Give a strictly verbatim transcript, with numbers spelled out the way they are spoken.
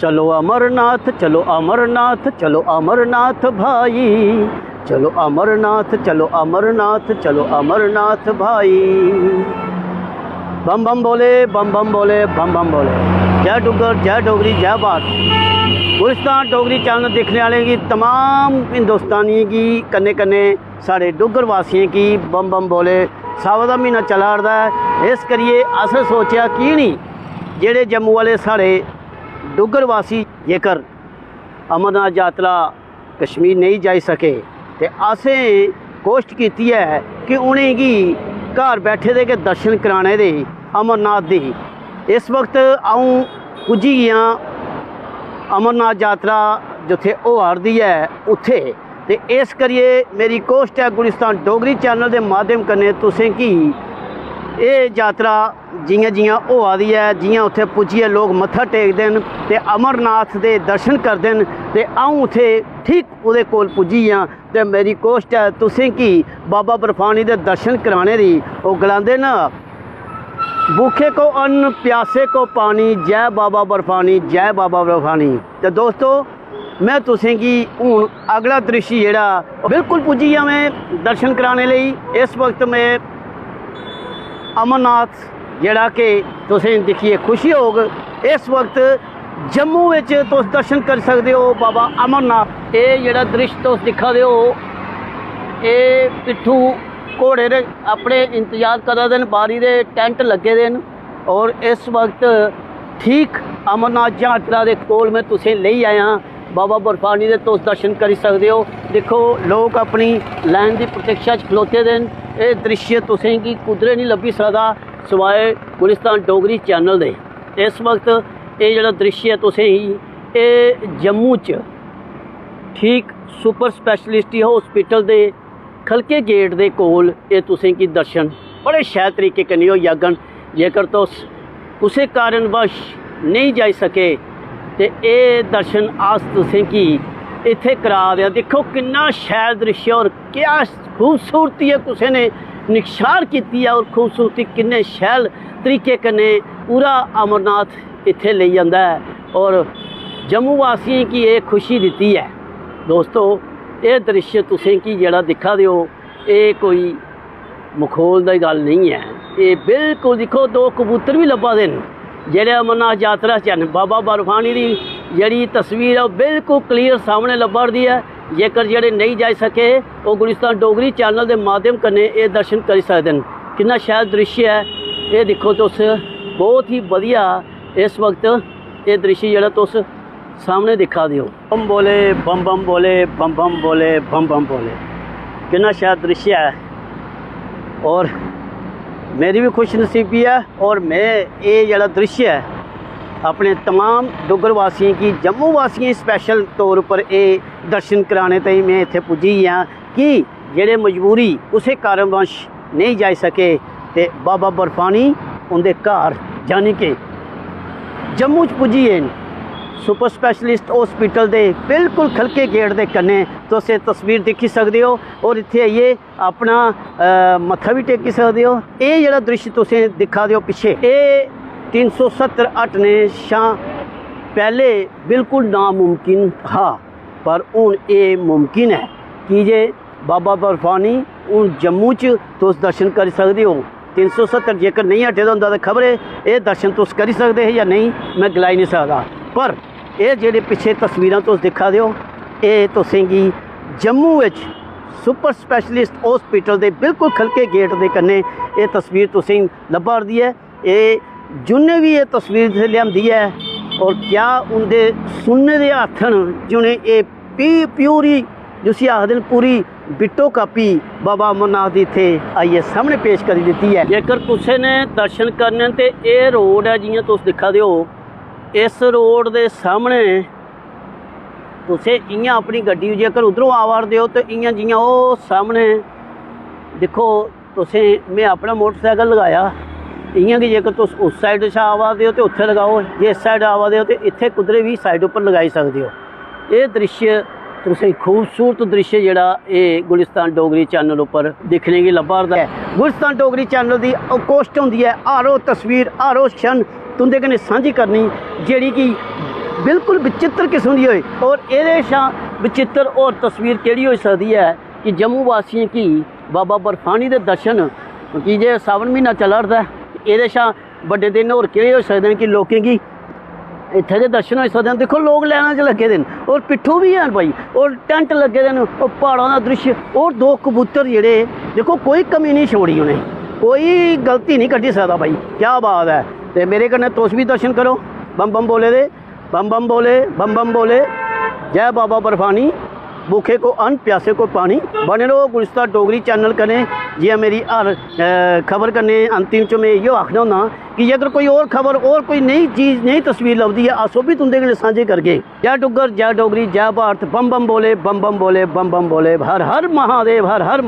चलो अमरनाथ, चलो अमरनाथ, चलो अमरनाथ भाई। चलो अमरनाथ, चलो अमरनाथ, चलो अमरनाथ भाई। बम बम बोले, बम बम बोले, बम बम बोले। जय डुग्गर, जय डोगरी, जय भारत। गुलिस्तान डोगरी चैनल दिक्खने आह्लें गी, तमाम हिंदुस्तानियें गी, कन्नै कन्नै साढ़े डुग्गर वासियें गी बम बम बोले। सावन दा म्हीना चला 'रदा ऐ, इस करियै असें सोचेआ की निं जेह्ड़े जम्मू आह्ले साढ़े डुग्गर वासी जेकर अमरनाथ जातरा कश्मीर नेईं जाई सके ते असें कोशट कीती ऐ कि उ'नेंगी घर बैठे दे गै दर्शन कराने दे अमरनाथ दी। इस वक्त अ'ऊं पुज्जी गेआं अमरनाथ जातरा जित्थै होआ 'रदी ऐ उत्थै। ते इस करियै मेरी कोशट ऐ गुलिस्तान डोगरी चैनल दे माध्यम कन्नै तुसें गी एह् जातरा जि'यां जि'यां होआ दी ऐ, जि'यां उत्थै पुज्जियै लोक मत्था टेकदे न ते अमरनाथ दे दर्शन करदे न, ते अ'ऊं उत्थै ठीक ओह्दे कोल पुज्जी गेआं। ते मेरी कोशट ऐ तुसें गी बाबा बर्फानी दे दर्शन कराने दी। ओह् गलांदे न, "भूखे को अन्न, प्यासे को पानी, जय बाबा बर्फानी, जय बाबा बर्फानी।" ते दोस्तो, में तुसें गी हून अगला दृश्य जेह्ड़ा, बिल्कुल पुज्जी गेआ में दर्शन कराने लेई। इस वक्त में अमरनाथ, जेह्ड़ा कि तुसें दिक्खियै खुशी होग, इस वक्त जम्मू बिच तुस दर्शन करी सकदे ओ बाबा अमरनाथ। एह् जेह्ड़ा दृश्य तुस दिक्खा दे ओ, एह् पिट्ठू घोड़े दे अपने इंतजार करा दे न, बारी दे टैंट लग्गे दे न। और इस वक्त ठीक अमरनाथ यात्रा दे कोल में तुसें लेई आया, बाबा बर्फानी दे तुस दर्शन करी सकदे ओ। दिक्खो, लोक अपनी लाइन दी प्रतीक्षा च खलोते दे न। एह् दृश्य तुसें गी कुदरे निं लब्भी सकदा, सिवाए गुलिस्तान डोगरी चैनल दे। इस वक्त एह् जेह्ड़ा दृश्य ऐ तुसें गी, एह् जम्मू च ठीक सुपर स्पैशलिस्ट हॉस्पिटल दे खलके गेट दे कोल एह् तुसें गी दर्शन बड़े शैल तरीके कन्नै होई जाङन। जेकर तुस कुसै कारणवश नेईं जाई सके ते एह् दर्शन अस तुसें गी इत्थै करा दे आं। दिक्खो किन्ना शैल दृश्य और क्या खूबसूरती ऐ, कुसै ने निक्षार कीती ऐ और खूबसूरती किन्ने शैल तरीके कन्नै पूरा अमरनाथ इत्थै लेई जंदा ऐ। और जम्मू वासियें गी एह् खुशी दित्ती ऐ। दोस्तो, एह् दृश्य तुसें गी जेह्ड़ा दिक्खा दे ओ, एह् कोई मखौल दी गल्ल नेईं ऐ। एह् बिल्कुल दिक्खो, दो कबूतर बी लब्भा दे न जेह्ड़े अमरनाथ यात्रा च न। बाबा बर्फानी दी जेह्ड़ी तस्वीर ऐ, ओह् बिल्कुल क्लियर सामनै लब्भा 'रदी ऐ। जेकर जेह्ड़े नेईं जाई सके, ओह् गुलिस्तान डोगरी चैनल दे माध्यम कन्नै एह् दर्शन करी सकदे न। किन्ना शैल दृश्य ऐ एह्, दिक्खो तुस, बहुत ही बधिया इस वक्त एह् दृश्य जेह्ड़ा तुस सामनै दिक्खा दे ओ। बम बोले, बम बम बोले, बम बम बोले, बम बम बोले। किन्ना शैल दृश्य ऐ। और मेरी भी खुशनसीबी ऐ और में एह् जेह्ड़ा दृश्य ऐ अपने तमाम डुग्गर वासियें गी, जम्मू वासियें गी स्पैशल तौर उप्पर एह् दर्शन कराने ताईं में इत्थै पुज्जी गेआं कि जेह्ड़े मजबूरी कुसै कारणवश नेईं जाई सके ते बाबा बर्फानी उं'दे घर, यानी कि जम्मू च पुज्जी गे न। सुपर स्पैशलिस्ट हॉस्पिटल दे बिल्कुल खलके गेट दे कन्नै तुस एह् तस्वीर दिक्खी सकदे ओ और इत्थै आइयै अपना, अ, मत्था बी टेकी सकदे ओ। एह् जेह्ड़ा दृश्य तुसें दिक्खा दे ओ पिच्छे, एह् तिन्न सौ सत्तर हटने शा पैह्ले बिल्कुल नामुमकिन हा, पर हून एह् मुमकिन ऐ, की जे बाबा बर्फानी हून जम्मू च तुस दर्शन करी सकदे ओ। तिन्न सौ सत्तर जेकर नेईं हटे दा होंदा ते खबरै एह् दर्शन तुस करी सकदे हे जां नेईं, में गलाई निं सकदा। पर एह् जेह्ड़े पिच्छे तस्वीरां तुस दिक्खा दे ओ, एह् तुसें गी जम्मू बिच सुपर स्पैशलिस्ट हॉस्पिटल दे बिल्कुल खलके गेट दे कन्नै एह् तस्वीर तुसें गी लब्भा 'रदी ऐ। एह् जिन्ने बी एह् तस्वीर इत्थै लेआंदी ऐ, और क्या उं'दे सुन्ने दे हत्थ न जि'नें एह् पी-, प्यूरी, जिसी आखदे न, पूरी बिट्टो कापी बाबा अमरनाथ दी इत्थै आइयै सामनै पेश करी दित्ती ऐ। जेकर कुसै ने दर्शन करने न ते एह् रोड ऐ, जि'यां तुस दिक्खा दे ओ, इस रोड दे सामनै तुसें इ'यां अपनी गड्डी, जेकर उद्धरों आवा 'रदे ओ, ते इ'यां जि'यां ओह् सामनै दिक्खो, तुसें, में अपना मोटरसाइकल लगाया, इ'यां गै जेकर तुस उस साइड शा आवा दे ओ ते उत्थै लगाओ, जे इस साइड आवा दे ओ ते इत्थै कुद्धरै बी साइड उप्पर लगाई सकदे ओ। एह् दृश्य तुसें, खूबसूरत दृश्य जेह्ड़ा एह् गुलिस्तान डोगरी चैनल उप्पर दिक्खने गी लब्भा 'रदा ऐ। गुलिस्तान डोगरी चैनल दी कोशट होंदी ऐ हर ओह् तस्वीर, हर ओह् क्षण तुं'दे कन्नै सांझी करनी जेह्ड़ी कि बिल्कुल विचित्र किस्म दी होई। और एह्दे शा विचित्र होर तस्वीर केह्ड़ी होई सकदी ऐ कि जम्मू वासियें गी बाबा बर्फानी दे दर्शन, की जे सावन म्हीना चला 'रदा ऐ, एह्दे शा बड्डे दिन होर केह्ड़े होई सकदे न कि लोकें गी इत्थै दे दर्शन होई सकदे न। दिक्खो, लोक लैना च लग्गे दे न और पिट्ठू बी हैन भाई, और टैंट लग्गे दे न, और प्हाड़ां दा दृश्य, और दो कबूतर जेह्ड़े, दिक्खो, कोई कमी नहीं छोड़ी उ'नें, कोई गलती नहीं कड्ढी सकदा भाई। क्या बात ऐ। ते मेरे कन्नै तुस बी दर्शन करो बम बम बोले दे। बम बम बोले, बम बम बोले। जय बाबा बर्फानी। भूखे को अन्न, प्यासे को पानी। बने रहो गुलस्ता डोगरी चैनल कन्नै। जि'यां मेरी हर अ, खबर कन्नै अंतिम च में इ'यो आखना होन्ना कि जेकर कोई होर खबर, होर कोई नई चीज, नई तस्वीर लभदी ऐ, अस ओह् बी तुं'दे कन्नै सांझे करगे। जय डुग्गर, जय डोगरी, जय भारत। बम बम बोले, बम बम बोले, बम बम बोले। हर हर महादेव, हर हर